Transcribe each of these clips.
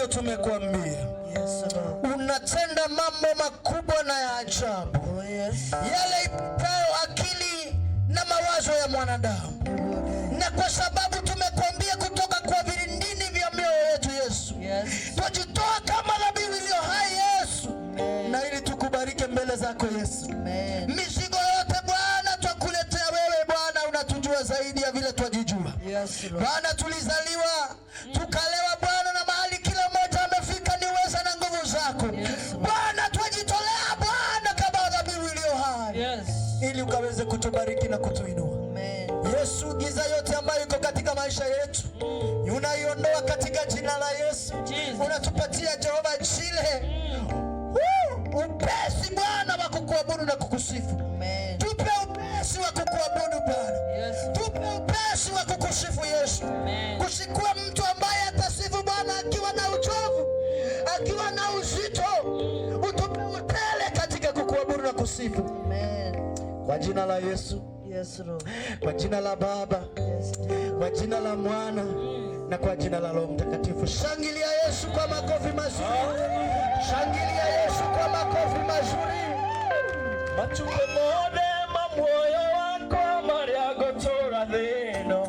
Tumekuambia unatenda mambo makubwa na ya ajabu, yale ipitayo akili na mawazo ya mwanadamu. Na kwa sababu tumekuambia kutoka kwa vilindini vya mioyo yetu Yesu, twajitoa kama dhabihu iliyo hai Yesu, na ili tukubariki mbele zako Yesu. Mizigo yote Bwana twakuletea wewe Bwana, unatujua zaidi ya vile twajijua. Bwana, tulizaliwa tukalewa Bwana, na mahali kila mmoja amefika ni uweza na nguvu zako. Bwana, twajitolea Bwana kama dhabihu iliyo hai, ili ukaweze kutubariki na kutuinua. Yesu, giza yote ambayo iko katika maisha yetu unaiondoa katika jina la Yesu. Unatupatia Jehova Jile upesi Bwana wa kukuabudu na kukusifu. Tupe upesi wa kukuabudu Bwana. Tupe upesi wa kukusifu Yesu. Kusikuwa mtu ambaye atasifu Bwana akiwa na uchovu, akiwa na uzito. Utupe utele katika kukuabudu na kusifu. Kwa jina la Yesu. Kwa jina la Baba, kwa jina la Mwana, na kwa jina la Roho Mtakatifu. Shangilia Yesu kwa makofi mazuri. Shangilia Yesu kwa makofi mazuri. Machuko mode mamwoyo wako maria gotora thino.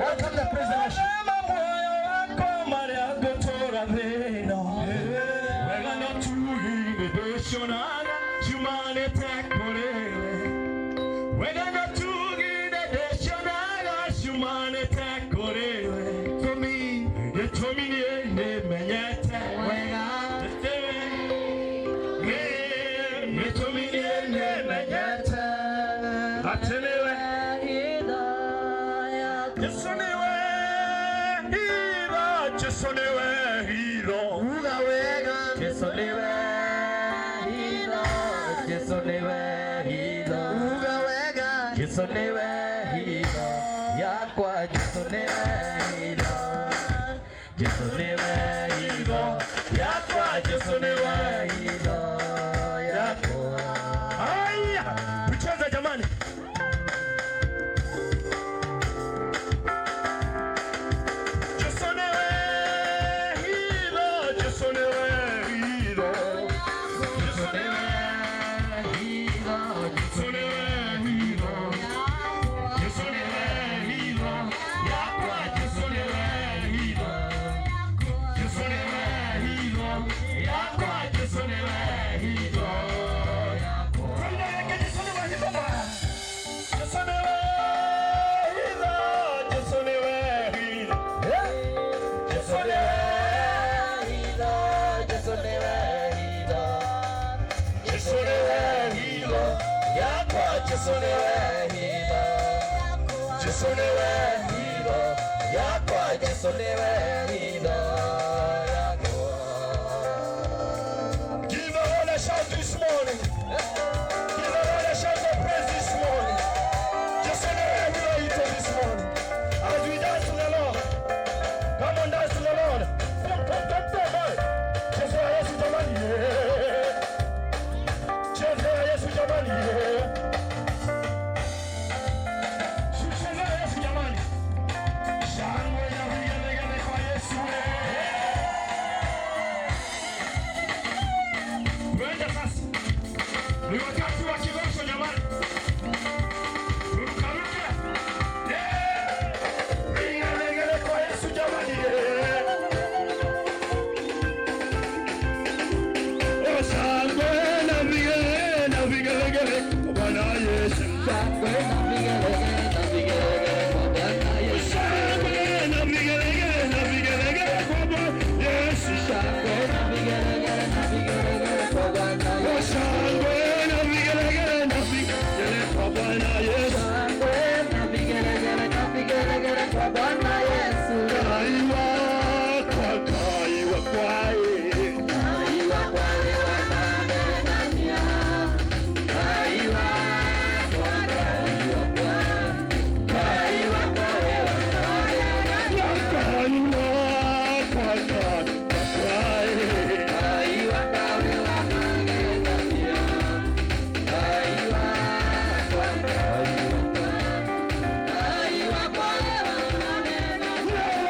Welcome the president. Mamwoyo wako maria gotora thino. Wega no tugi ndecionaga ciumanĩte kũrĩ we. Wega no tugi ndecionaga ciumanĩte kũrĩ we. Gĩtũmi niĩ nĩmenyete wega. Gĩtũmi niĩ nĩmenyete atĩ nĩwe Yesu nĩwe hitho, Yesu nĩwe hitho. Uga wega. Yesu nĩwe hitho, Yesu nĩwe hitho. Uga wega. Yesu nĩwe hitho yakwa, Yesu nĩwe hitho. Yesu nĩwe hitho yakwa, Yesu nĩwe hitho yakwa. Haya, tucheze jamani. Yesu nĩwe hitho, Yesu nĩwe hitho. Yesu nĩwe hitho, Yesu nĩwe hitho. Yesu nĩwe hitho yakwa, Yesu nĩwe hitho. Yesu nĩwe hitho yakwa, Yesu nĩwe hitho yakwa. Twende, Yesu nĩwe hitho. Yesu nĩwe hitho, Yesu nĩwe hitho. Yesu nĩwe hitho, Yesu nĩwe hitho. Yesu nĩwe hitho yakwa, Yesu nĩwe hitho. Yesu nĩwe hitho yakwa, Yesu nĩwe hitho yakwa. Give the Lord a shout this morning. Ni wakati wa kibosho jamani. Rukaruka. Eh! Vigelegele kwa Yesu jamani. Oh, shangwe na vigelegele na vigelegele kwa Bwana Yesu. Shangwe na vigelegele na vigelegele kwa Bwana Yesu. Shangwe na vigelegele na vigelegele kwa Bwana Yesu. Shangwe na vigelegele na vigelegele kwa Bwana Oh, Yesu. shangwe na vigelegele na vigelegele kwa Bwana Yesu. Shangwe na vigelegele na vigelegele kwa Bwana Yesu. Kaiwa kwa kaiwa kwae. Kaiwa kwale wanagerania. Kaiwa kwa kaiwa kwa. Kaiwa kwale wanagerania. Kaiwa kwa kaiwa kwae. Kaiwa kwale wanagerania. Kaiwa kwa kaiwa kwa. Kaiwa kwale wanagerania.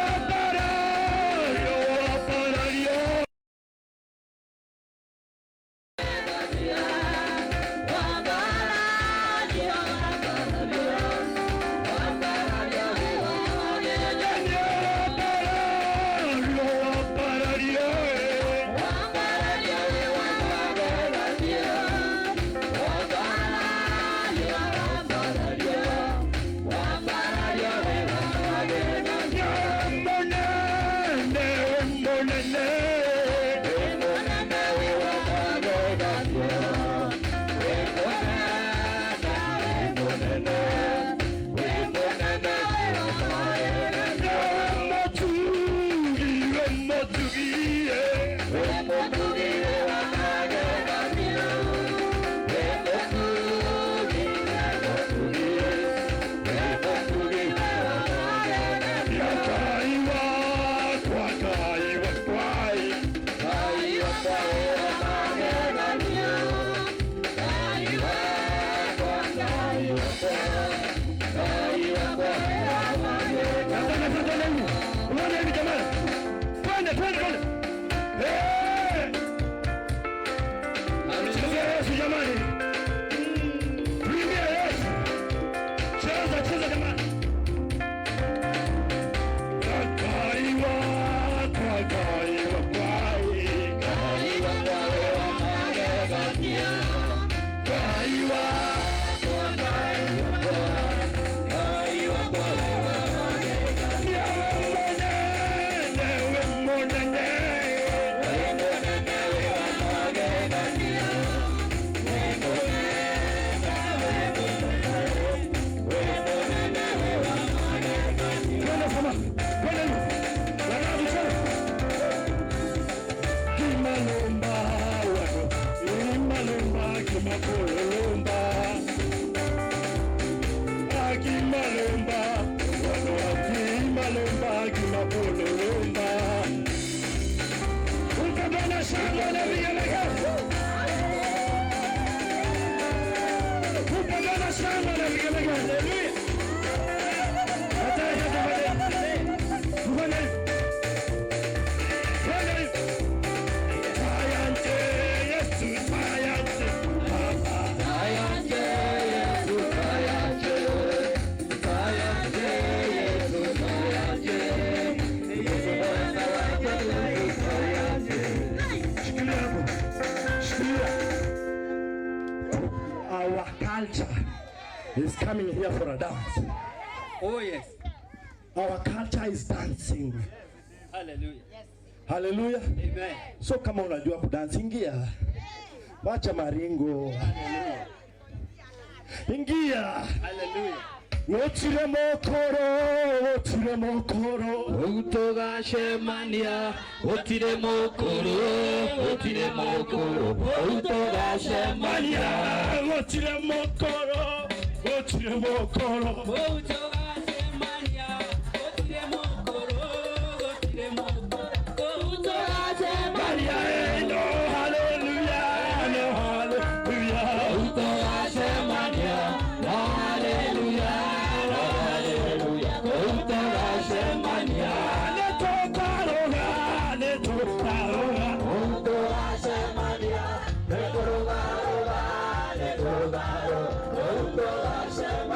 Our culture is coming here for a dance. Oh yes. Our culture is dancing. Hallelujah. Hallelujah. Amen. So kama unajua kudance, ingia. Wacha maringo. Ingia. Hallelujah. Wotire mokoro, wotire mokoro. Utogacemania gutire mukuru gutire mukuru utogacemania Mania, wotire mokoro, wotire mokoro. Utogacemania, gutire mukuru, gutire mukuru. Maria, no hallelujah, no hallelujah. Utogacemania no haleluya no haleluya utogacemania Netokaroga, netokaroga. utogacemania nikurugaruga Mũgarũ, mũtũgacemania.